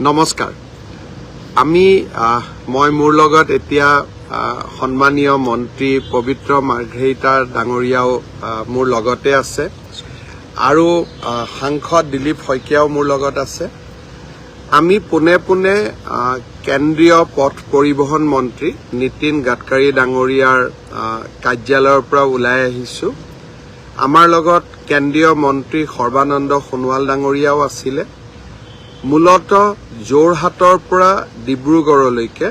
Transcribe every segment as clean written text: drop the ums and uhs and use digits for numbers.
নমস্কাৰ। আমি মই মোৰ লগত এতিয়া সন্মানীয় মন্ত্ৰী পবিত্ৰ মাৰ্ঘেৰিটা ডাঙৰীয়াও মোৰ লগতে আছে আৰু সাংসদ দিলীপ শইকীয়াও মোৰ লগত আছে। আমি পোনে পোনে কেন্দ্ৰীয় পথ পৰিবহণ মন্ত্ৰী নীতিন গাডকাৰী ডাঙৰীয়াৰ কাৰ্যালয়ৰ পৰা ওলাই আহিছোঁ। আমাৰ লগত কেন্দ্ৰীয় মন্ত্ৰী সৰ্বানন্দ সোণোৱাল ডাঙৰীয়াও আছিলে। মূলতঃ যোৰহাটৰ পৰা ডিব্ৰুগড়লৈকে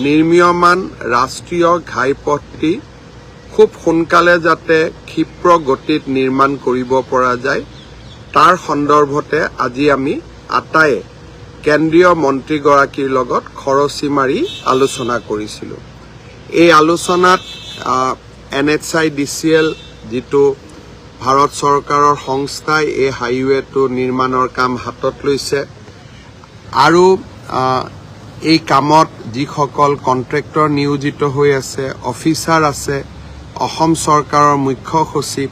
নিৰ্মীয়মান ৰাষ্ট্ৰীয় ঘাইপথটি খুব সোনকালে যাতে ক্ষীপ্ৰ গতিত নিৰ্মাণ কৰিব পৰা যায়, তাৰ সন্দৰ্ভতে আজি আমি আটায়ে কেন্দ্ৰীয় মন্ত্ৰীগৰাকীৰ লগত খৰচি মাৰি আলোচনা কৰিছিলোঁ। এই আলোচনাত এনএইচআইডিচিএল, যিটো ভাৰত চৰকাৰৰ সংস্থাই এই হাইৱেটো নিৰ্মাণৰ কাম হাতত লৈছে আৰু এই কামত যিসকল কণ্ট্ৰেক্টৰ নিয়োজিত হৈ আছে, অফিচাৰ আছে, অসম চৰকাৰৰ মুখ্য সচিব,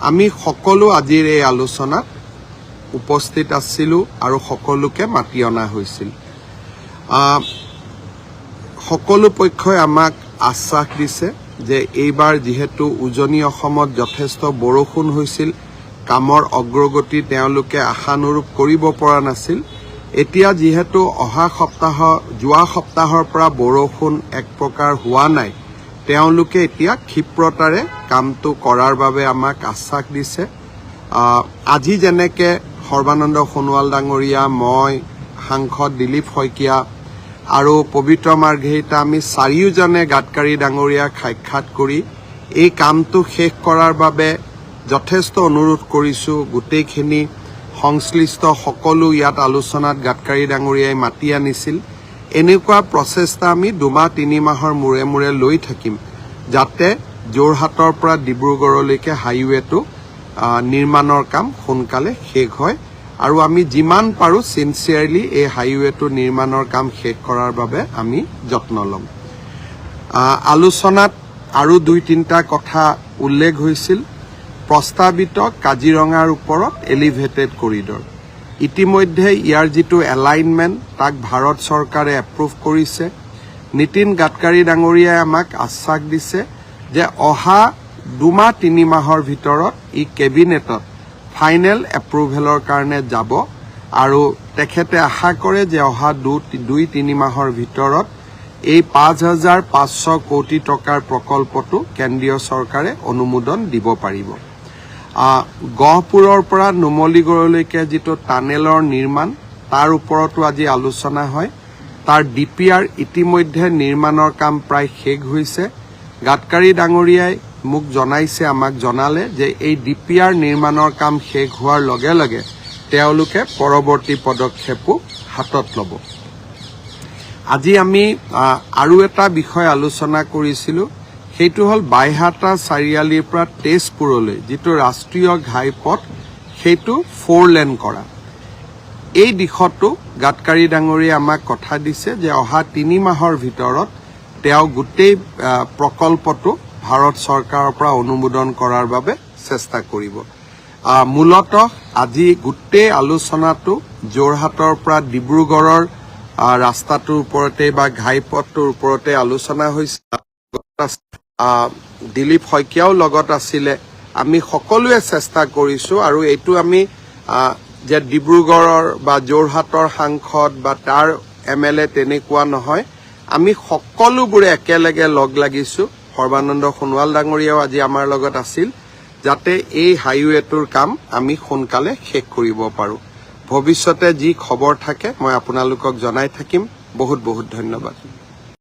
আমি সকলো আজিৰ এই আলোচনাত উপস্থিত আছিলোঁ আৰু সকলোকে মাতি অনা হৈছিল। সকলো পক্ষই আমাক আশ্বাস দিছে যে এইবাৰ যিহেতু উজনি অসমত যথেষ্ট বৰষুণ হৈছিল, কামৰ অগ্ৰগতি তেওঁলোকে আশানুৰূপ কৰিব পৰা নাছিল। এতিয়া যিহেতু অহা সপ্তাহ, যোৱা সপ্তাহৰ পৰা বৰষুণ এক প্ৰকাৰ হোৱা নাই, তেওঁলোকে এতিয়া ক্ষিপ্ৰতাৰে কামটো কৰাৰ বাবে আমাক আশ্বাস দিছে। আজি যেনেকে সৰ্বানন্দ সোণোৱাল ডাঙৰীয়া, মই, সাংসদ দিলীপ শইকীয়া আৰু পবিত্ৰ মাৰ্ঘেৰিটা, আমি চাৰিওজনে গাডকাৰী ডাঙৰীয়াক সাক্ষাৎ কৰি এই কামটো শেষ কৰাৰ বাবে যথেষ্ট অনুৰোধ কৰিছোঁ। গোটেইখিনি সংশ্লিষ্ট সকলো ইয়াত আলোচনাত গাডকাৰী ডাঙৰীয়াই মাতি আনিছিল। এনেকুৱা প্ৰচেষ্টা আমি 2 মাহ 3 মাহৰ মূৰে মূৰে লৈ থাকিম, যাতে যোৰহাটৰ পৰা ডিব্ৰুগড়লৈকে হাইৱেটো নিৰ্মাণৰ কাম সোনকালে শেষ হয় আৰু আমি যিমান পাৰোঁ চিনচিয়াৰলি এই হাইৱেটো নিৰ্মাণৰ কাম শেষ কৰাৰ বাবে আমি যত্ন ল'ম। আলোচনাত আৰু দুই তিনিটা কথা উল্লেখ হৈছিল। প্ৰস্তাৱিত কাজিৰঙাৰ ওপৰত এলিভেটেড কৰিডৰ, ইতিমধ্যে ইয়াৰ যিটো এলাইনমেণ্ট, তাক ভাৰত চৰকাৰে এপ্ৰুভ কৰিছে। নীতিন গাডকাৰী ডাঙৰীয়াই আমাক আশ্বাস দিছে যে অহা 2 মাহ 3 মাহৰ ভিতৰত ই কেবিনেটত ফাইনেল এপ্ৰুভেলৰ কাৰণে যাব আৰু তেখেতে আশা কৰে যে অহা 2-3 মাহৰ ভিতৰত এই 5,500 কোটি টকাৰ প্ৰকল্পটো কেন্দ্ৰীয় চৰকাৰে অনুমোদন দিব পাৰিব। গহপুৰৰ পৰা নুমলীগড়লৈকে যিটো টানেলৰ নিৰ্মাণ, তাৰ ওপৰতো আজি আলোচনা হয়। তাৰ ডিপিআৰ ইতিমধ্যে নিৰ্মাণৰ কাম প্ৰায় শেষ হৈছে। গাডকাৰী ডাঙৰীয়াই মোক জনাইছে, আমাক জনালে যে এই ডিপিআৰ নিৰ্মাণৰ কাম শেষ হোৱাৰ লগে লগে তেওঁলোকে পৰৱৰ্তী পদক্ষেপো হাতত ল'ব। আজি আমি আৰু এটা বিষয় আলোচনা কৰিছিলোঁ। সেইটো হ'ল বাইহাটা চাৰিআলিৰ পৰা তেজপুৰলৈ যিটো ৰাষ্ট্ৰীয় ঘাইপথ, সেইটো ফ'ৰ লেন কৰা। এই দিশতো গাডকাৰী ডাঙৰীয়াই আমাক কথা দিছে যে অহা 3 মাহৰ ভিতৰত তেওঁ গোটেই প্ৰকল্পটো ভাৰত চৰকাৰৰ পৰা অনুমোদন কৰাৰ বাবে চেষ্টা কৰিব। মূলতঃ আজি গোটেই আলোচনাটো যোৰহাটৰ পৰা ডিব্ৰুগড়ৰ ৰাস্তাটোৰ ওপৰতে বা ঘাইপথটোৰ ওপৰতে আলোচনা হৈছে। দিলীপ শইকীয়াও লগত আছিলে। আমি সকলোৱে চেষ্টা কৰিছোঁ আৰু এইটো আমি যে ডিব্ৰুগড়ৰ বা যোৰহাটৰ সাংসদ বা তাৰ এমএলএ, তেনেকুৱা নহয়। আমি সকলোবোৰে একেলগে লগ লাগিছোঁ। সৰ্বানন্দ সোণোৱাল ডাঙৰীয়াও আজি আমাৰ লগত আছিল, যাতে এই হাইৱেটোৰ কাম আমি সোনকালে শেষ কৰিব পাৰোঁ। ভৱিষ্যতে যি খবৰ থাকে, মই আপোনালোকক জনাই থাকিম। বহুত বহুত ধন্যবাদ।